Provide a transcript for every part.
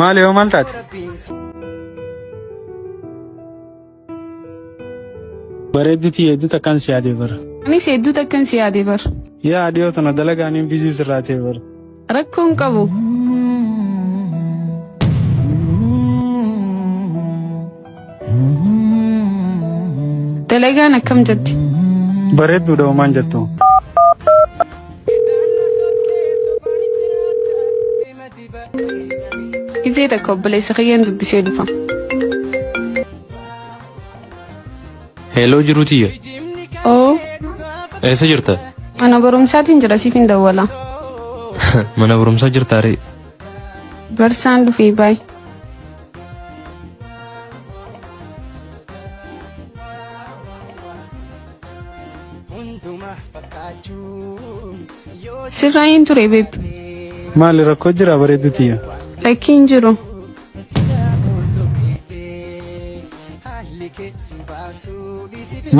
Maali yoo maal taate? Bareeddu tiyya hedduu takkaan si yaadee bara. Anis hedduu takkan si yaade bar. Yaa dhiyoo tana dalagaaniin bizii sirraa ta'e bara. Rakkoo hin qabu. Dalagaan akkam jetti? Bareedduudha homaan jettu. Gizee takka obboleessa kiyyaan dubbisee dhufa. Hello jiruu tiyya. Oo, Eessa jirta? mana barumsaatiin jira siif hin dawwala. Mana barumsaa jirtaa ree? Barsaan dhufee baay. Sirraa hin ture beeb. Maali rakkoo jira bareeddu tiyya? Lakkii hin jiru.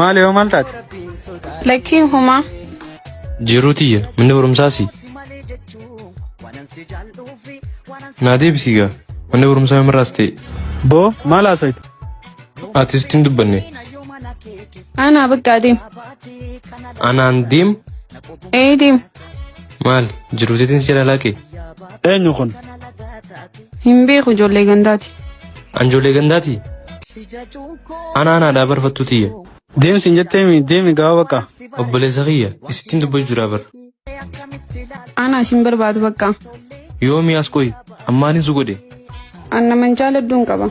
Maali yoo maal taate? Lakkii homaa. Jiruu tiyya manni barumsaasi. Naa deebisi gaa. Manni barumsaa yoomirraas ta'e. Boo maal haasayta? Ati sitti hin dubbanne. Anaa bakka deem. Anaan deem Ee deem. maali? Jiruu teetiin si jala laaqe. Eenyu kun? Hin beeku ijoollee gandaati. An ijoollee gandaati. Ana anaadhaa barfattuu tiyya. Deemsi hin jetteemi deemi gaaba bakka. Obboleessa kiyya isittiin dubbachuu jira bar. Anaa isin barbaadu bakka. Yoomi as qoyi ammaanin si godhe. An naman jaaladhuun qaba.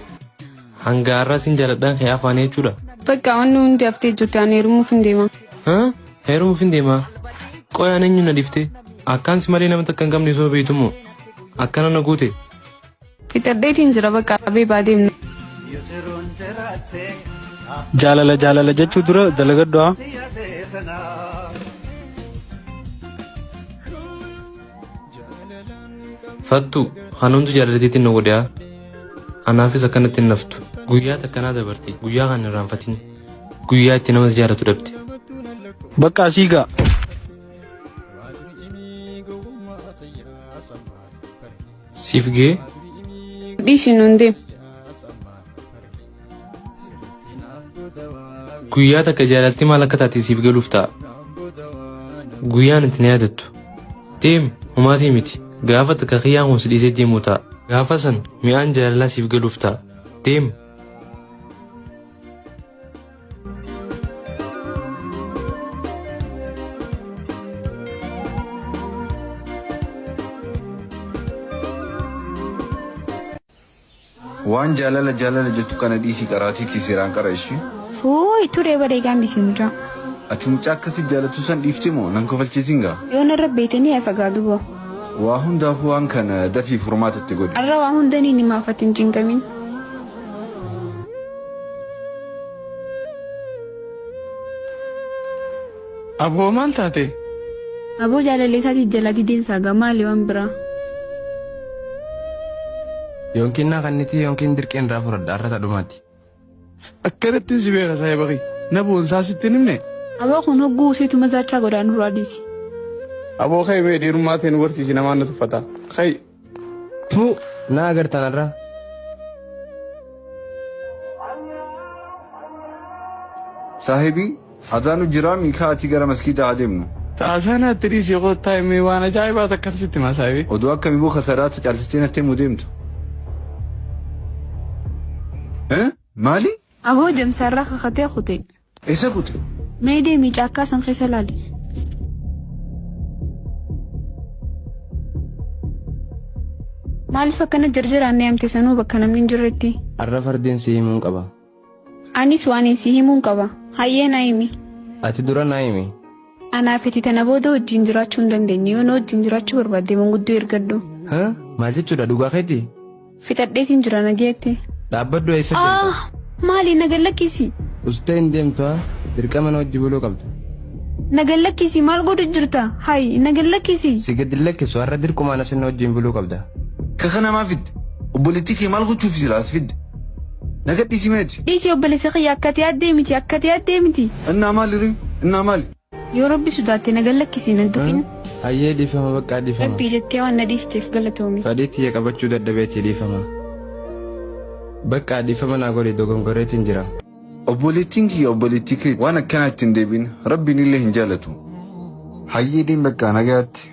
Hanga har'aa sin jaaladhaan kee afaanii jechuudha. Bakka wanni hundi haftee jirti ani heerumuuf hin deema. Haa? Heerumuuf hin deemaa. Qoy an eenyu na dhiifte? Akkaan si malee nama takka hin qabne osoo beektumoo? Akkana na goote? Fixadheetiin jira bakka beebaa deemna. Jaalala jaalala jechuu dura dalagadhu haa. Fattu kan hundi jaalalateetiin na godhe haa. Anaafis akkanatti hin naftu. Guyyaa takkanaa dabarte guyyaa kan hin irraanfatin. Guyyaa itti nama si jaalatu dhabde. Bakka asii gaa. Siif gee Dhiisi nuun deem. Guyyaa takka jaalalti maal akka taate siif galuuf ta'a. Guyyaan itti na yaadattu. Deem homaatii miti. Gaafa takka kiyyaan kun si dhiisee deemuu ta'a. Gaafa san mi'aan jaalalaa siif galuuf ta'a. Deem. Waan jaalala jaalala jettu kana dhiisii qaraatii kee seeraan qara ishii. Fuuy turee bareegaan dhisi mucaa. Ati mucaa akkasi jaalattu san dhiifte moo nan kofalchiisin gaa. Yoo narra beeyte ni hafa gaa duba. Waa hundaafuu waan kana dafii furmaata itti godhi. Arra waa hunda niin himaaf ati hin cinqamin. Aboo maal taate? Aboo jaalallee isaatii jalaa dideen saagaa maali waan biraa. Yookiin naa kannitii yookiin dirqeen irraa fudhadha har'a tadhumaati. Akkanattiin si beeka saahiba kiyya. Na boonsaa sitti hin himne? Aboo kun hogguu useetuma zaachaa godhaa nurraa dhiisi. Aboo ka'i mee dhiirummaa tee nu barsiisi namaan na tuffata. Ka'i. Tuu na agartan har'a. Saahibii azaanu jiraa mii kaa ati gara maskiidaa haa deemnu. Xaasaa natti dhiisi kottaa himee waan ajaa'ibaa takkan sitti himaa saahibii. Oduu akkamii boo kasaraata caalchistee natti himuu deemtu. Eh? Maali? Aboo jamsaarraa kakatee kute. Eessa kute? Mee deemii caakkaa san keessa laali. Maaliif akkana jarjaraan na yaamte sanuu bakka namni hin jirretti? Har'a fardeen si himuun qaba. Anis waan si himuun qaba. Hayyee na himi. Ati dura naa himi. Anaaf ati tana booda wajjin jiraachuu hin dandeenye. Yoo na wajjin jiraachuu barbaadde manguddoo ergadhu. Ha? Maal jechuudha dhugaa keeti? Fixadheetiin jira nageetti. Dhaabbadhu eessa deemta? Ah! Maali na gallakkisi? Ustee hin deemtu haa? Dirqama na wajji buluu qabda. Na gallakkisi maal godhu jirta? Hay na gallakkisi. Si gadi hin lakkisu har'a dirqumaan asin na wajjin buluu qabda. Ka kana maa fidde? Obboleettii kee maal gochuuf sila as fidde? Na gadhiisi meeti. Dhiisi obboleessa kiyya akka ati yaaddee miti akka ati yaaddee miti. Innaa maali ree? Innaa maali? Yoo rabbi sodaatte na gallakkisi nan tuqin. Hayyee dhiifama baqqaa dhiifama. Rabbii jettee waan na dhiifteef galatoomi. Fadhii tiyya qabachuu dadhabeeti dhiifama. Baqqaa dhiifama naa godhi dogongoreetiin jira. Obboleettiin kiyya obboleettii kee waan akkanaa ittiin deebiin rabbiin illee hin jaalatu. Hayyee deem bakka nagaatti.